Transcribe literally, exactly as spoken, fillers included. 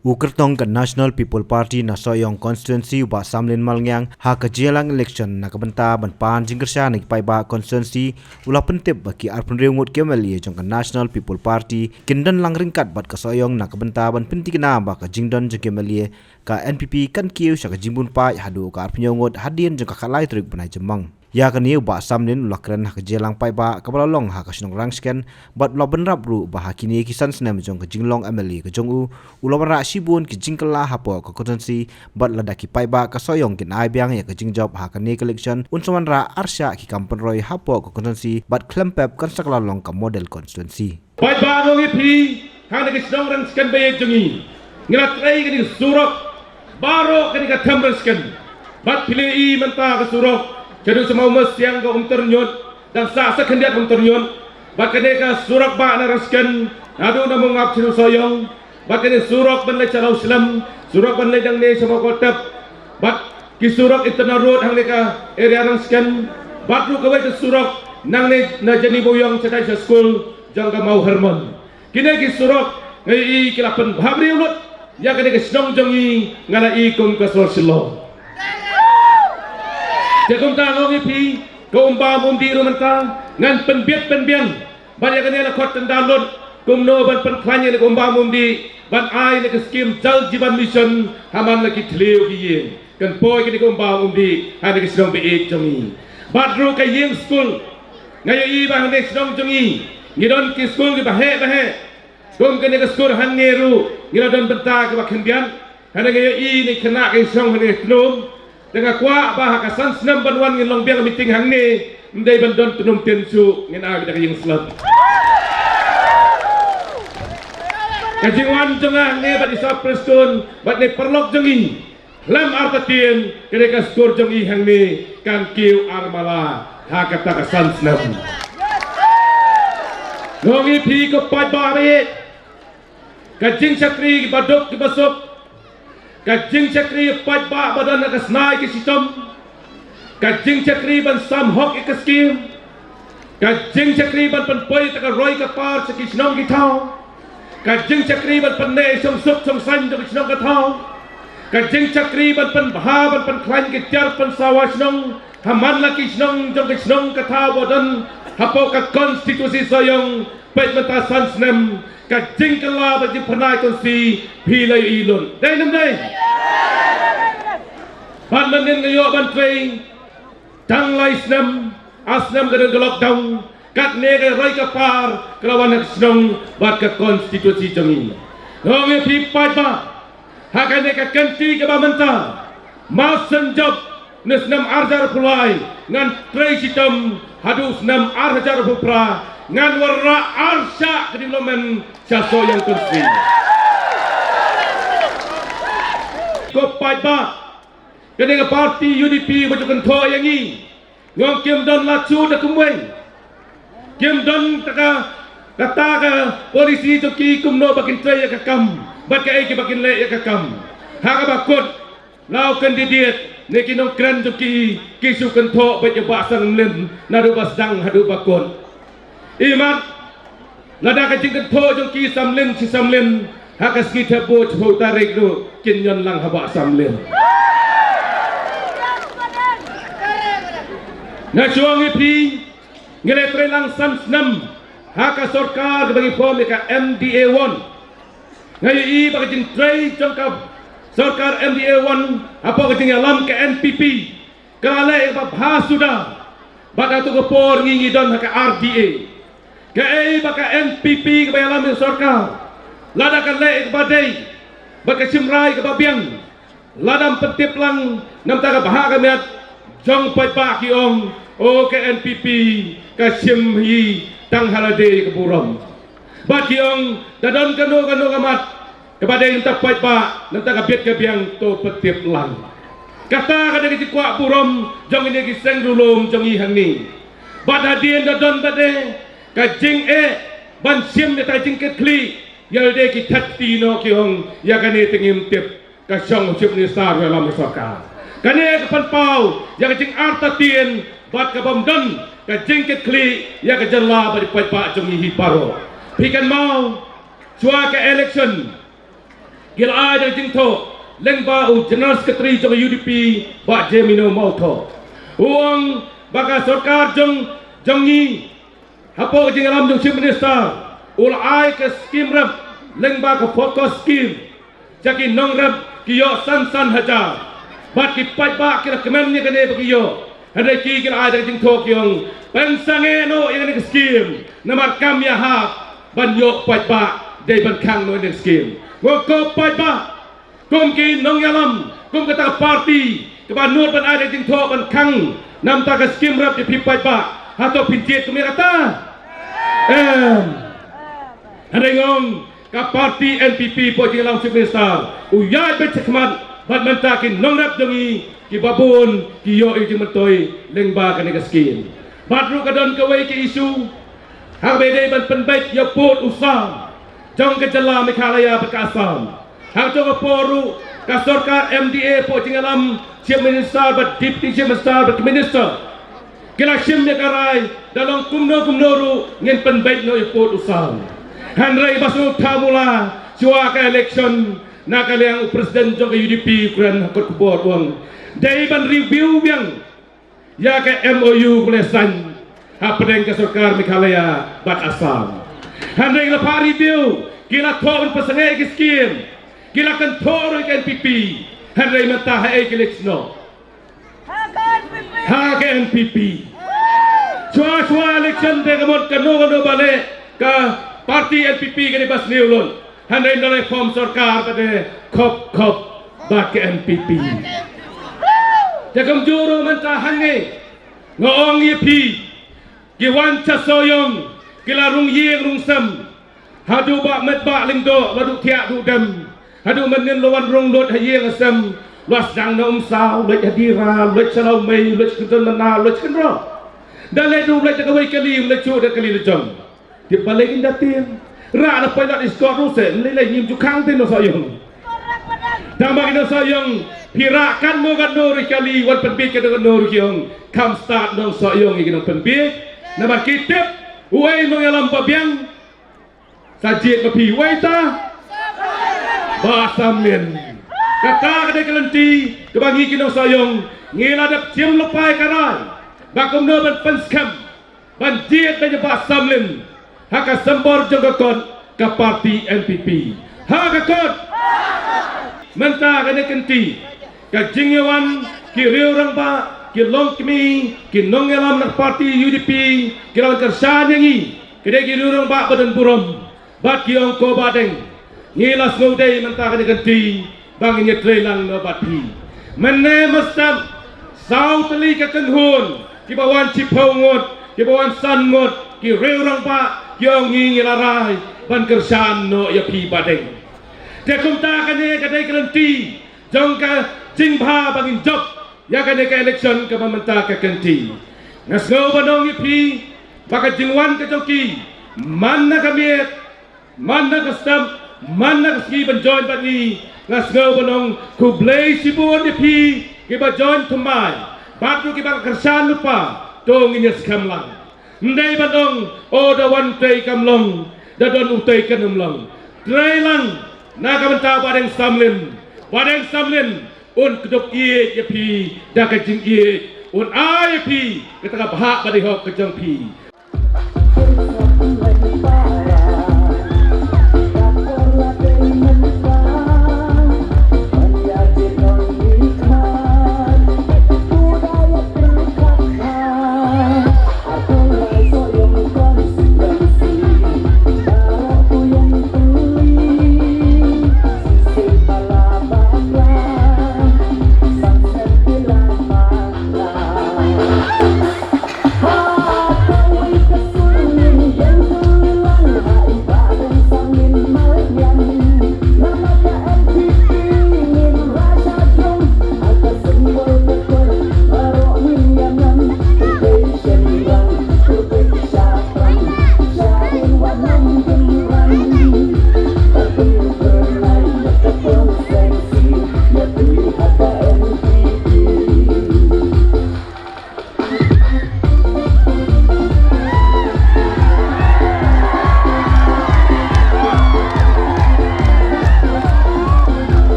U kyrtong ka National People Party na Sohiong Constituency, u Bah Samlin Malngiang, ha ka jingïalang election na ka bynta ban pan jingkyrshan na ki paidbah constituency, u la pyntip ba ki arphew hynriew ngut ki M L A jong ka National People Party kin don lang ryngkat bad ka Sohiong na ka bynta ban pynthikna ba ka jingdon jong ki M L A ka N P P kan kiew sha ka jingbun paid haduh ka arphew hynñiew ngut hadien jong ka khatlai tarik bnai Jymmang. Ïa kane u Bah Samlin u la kren ha ka jingïalang paidbah kaba la long ha ka shnong Rangsken, bad u la bynrap ruh ba ha kine ki san snem jong ka jinglong M L A ka jong u, u la wanrah shibun ki jingkylla hapoh ka constituency, bad lada ki paidbah ka Sohiong kin ai biang ïa ka jingjop ha kane ka election, un sa wanrah arshah ki kam pynroi hapoh ka constituency, bad khlem pep kan sa kylla long ka model constituency. Paidbah, nga ong ïa phi, hangne ka shnong Rangsken Baieit jong ngi, ngi la trei kane ka surok baroh kane ka them Rangsken. Bad phi la ïohi mynta ka surok, shaduh sha Mawmysiang ka Umtyrñiut, dang sah sa khyndiat Umtyrñiut. Bad kane ka surok bah na Rangsken, naduh na Mawngap shaduh Sohiong. Bad kane surok ban leit sha Lawslem, surok ban leit nangne sha Mawkawtep. Bad ki surok internal road hangne ka area Rangsken. Bad ruh kawei ka surok nangne na Jani Bawïong shatai sha skul jong ka Mawhermon. Kine ki surok nga ïohi ki la pynbha briew lut ïa kane ka shnong jong ngi, nga la i kum ka sor Shillong. Te kumta nga ong ïa phi, ka Umbam Umdih ruh mynta ngan pynbiet pynbiang. Bad ïa kane la khot tynda lut kumno ban pynkhlaiñ ïa ka Umbam Umdih ban ai ïa ka skim Jal Jeevan Mission ha man la ki thliew ki ïing. Kan poi kane ka Umbam Umdih ha kane ka shnong Baieit jong ngi. Bad ruh ka ïing skul, nga ïohi ba hangne shnong jong ngi ngi don ki skul kiba heh ba heh. Kum kane ka skul hangne ruh ngi la don bynta kaba khyndiat. Hangne nga ïohi ne khynnah ka shnong hangne Tnum. Te nga kwah ba ha ka san snem ban wan ngin long biang meeting hangne, ym dei ban don Tnum Tynsuh, ngin ai beit da ka ïing slap. Ka jingwan jong nga hangne bad i Sir Prestone bad ne paralok jong ngi, khlem artatien kane ka skul jong ngi hangne kan kiew armala ha kata ka san snem. Nga ong ïa phi ko paidbah, ka jingshakri kiba duk kiba suk, ka jingshakri paidbah ba don ha ka snai ka shitom, ka jingshakri ban sam hok ïa ka skim, ka jingshakri ban pynpoi ïa ka roi ka par sha ki shnong ki thaw, ka jingshakri ban pynneh ïa shongsuk shongsaiñ jong ki shnong ka thaw, ka jingshakri ban pynbha ban pynkhlaiñ ki tiar pynsawa shnong ha man la ki shnong jong ki shnong ka thaw ba don hapoh ka constituency Sohiong. Peit mynta san snem ka jingkylla bad jingpynai constituency phi la ïohi lut. Dei ne ym dei? Bad mynnin nga ïoh ban trei tang lai snem, ar snem ka don ka lockdown, katne ka roi ka par ka la wan ha ka shnong bad ka constituency jong ngi. Nga ong ïa phi paidbah, ha kane ka kynti kaba mynta, mar shen jop na snem ar hajar arphew lai ngan trei shitom haduh snem ar hajar arphew phra ngan wanrah arshah ka development sha Sohiong constituency. Ko paidbah, kane ka party U D P ba ju kynthoh ïa ngi, nga ong kim don la shuh da kumwei. Kim don ta ka, kata ka policy jong ki kumno ba kin trei ïa ka kam bad kaei kiba kin leh ïa ka kam. Ha kaba kut, la u candidate ne ki nongkren jong ki, ki shu kynthoh beit ïa Bah Samlin naduh ba sdang haduh ba kut. Imat, lada ka jingkynthoh jong ki Samlin shi Samlin, ha ka sngi thep vote shiphew tarik ruh kin ñion lang ha Bah Samlin. Nga shu ong ïa phi, ngi la trei lang san snem ha ka sorkar kaba ngi form ïa ka M D A one. Nga ïohi ba ka jingtrei jong ka sorkar M D A one hapoh ka jingïalam ka N P P ka la leh ïa kaba bha suda. Bad ha kato ka por ngi ngi don ha ka R D A. Kaei ba ka N P P kaba ïalam ïa ka sorkar, lada ka leh ïa kaba dei bad ka shim rai kaba biang, lada ym pyntip lang na bynta ka bha ka miat jong paidbah ki ong, o ka N P P ka shim hi tang ha lade ka burom. Bad ki ong da don kano kano ka mat kaba dei na bynta paidbah, na bynta ka bit ka biang, to pyntip lang. Kata ka dei ka jingkwah burom jong kine ki seng riewlum jong ngi hangne. Bad hadien da don bad eh ka jingeh ban shim ïa ka jingkitkhlieh, ïa lade ki that kti noh ki ong ïa kane te ngim tip. Ka shong u Chief Minister ruh ïalam ïa sorkar. Kane ka pynpaw ïa ka jingartatien bad ka bym don ka jingkitkhlieh ïa ka jylla bad ïa ki paidbah jong ngi hi baroh. Phi kynmaw, shuwa ka election, Ki la ai da ka jingthoh lyngba u General Secretary jong ka U D P, Bah Jemino Mawthoh. U ong ba ka sorkar jong, jong ngi hapoh ka jingïalam jong Chief Minister u la ai ka skim rep lyngba ka FOCUS skim sha ki nongrep ki ïoh san san hajar. Bad ki paidbah ki la kmen ïa kane ba ki ïoh. Hynrei ki, ki la ai da ka jingthoh ki ong, pynsangeh noh ïa kane ka skim, namar kam ïahap ban ïoh paidbah dei ban khang noh ïa kane ka skim. Nga ong ko paidbah, kum ki nongïalam, kum kata ka party kaba nud ban ai da ka jingthoh ban khang na bynta ka skim rep ïa phi paidbah, hato phin jied kum ïa kata? Em. Hynrei nga ong ka party N P P, hapoh jingïalam Chief Minister, u ïaid beit shakhmat bad mynta ki nongrep jong ngi kiba bun ki ïoh ïa ka jingmyntoi lyngba kane ka skim. Bad ruh ka don kawei ka issue ha kaba dei ban pynbeit ïa u pud u sam jong ka jylla Meghalaya bad ka Assam. Ha kato ka por ruh ka sorkar M D A, hapoh jingïalam Chief Minister bad Deputy Chief Minister bad ki Minister, ki la shim ïa ka rai, da long kumno kumno ruh ngin pynbeit noh ïa u pud u sam. Hynrei ba sngewthuh mula shuwa ka election, na ka liang u President jong ka U D P u kren ha kot khubor u ong, dei ban review biang ïa ka M O U ba la sign hapdeng ka sorkar Meghalaya bad Assam. Hynrei la phah review, ki la thoh ban pynsangeh ïa ki skim, ki la kynthoh ruh ïa ka N P P. Hynrei mynta haei ki leit snoh? Ha ka N P P. Shuwa shuwa election te ka mut kano kano ba leh, ka party N P P ka dei ba sniew lut. Hynrei ynda la form sorkar ka dei khop khop bad ka N P P. Te kumjuh ruh mynta hangne nga ong ïa phi, ki wan sha Sohiong ki la rung ïing rung sem. Haduh ba met ba lyngdoh, haduh thiah duh dem, haduh mynnin la wan rung lut ha ïing ha sem, la sdang na Umsaw, leit ha Dira, leit sha Lawmei, leit sha Kynton Mynnar, leit sha Kynroh. Da leit ruh leit da kawei kali, leit shuh da kali la jong. Tip balei kin da tieng. Rah na pilot escort ruh se, lei lei ngim ju khang te nong Sohiong. Tang ba ki nong Sohiong, phi rah katno katno ruh kali, wan pynbiej katno katno ruh ki ong, kham stad nong Sohiong ïa ki nongpynbiej. Namar ki tip uei nongïalam ba biang, sa jied ma phi, uei ta? Bah Samlin. Kata ka dei ka lynti kaba ngi ki nong Sohiong ngi la dep shim lypa ïa ka rai ba kumno ban pynskhem ban jied bad ïa Bah Samlin ha ka symbol jong ka kot, ka party N P P. Ha ka kot. Mynta kane ka lynti, ka jingïawan ki riew rangbah, ki longkmie, ki nongïalam na ka party U D P, ki la wan kyrshan ïa ngi, ki dei ki riew rangbah ba don burom. Bad ki ong ko Bahdeng, ngi la sngewdei mynta kane ka lynti ba ngin ïatreilang noh bad phi. Mynne mynstep, saw tylli ka kynhun, kiba wan shiphew ngut, kiba wan san ngut, ki riew rangbah, ki ong ngi, ngi la rai ban kyrshan noh ïa phi Bahdeng. Te kumta kane ka dei ka lynti jong ka jingbha ba ngin jop ïa kane ka election kaba mynta ka lynti. Nga sngew ban ong ïa phi ba ka jingwan ka jong ki man na ka miet, man na ka step, man na ka sngi ban join bad ngi, nga sngew ban ong khublei shibun ïa phi kiba join thymmai bad ruh kiba kyrshan lypa. To ngin ïa skhem lang. Ym dei ban ong, o da wan utei kam long, da don utei kan ym long. Trei lang na ka bynta Bahdeng Samlin. Bahdeng Samlin un kdup ïeit ïa phi da ka jingïeit, un ai ïa phi kata ka bhah ba dei hok ka jong phi.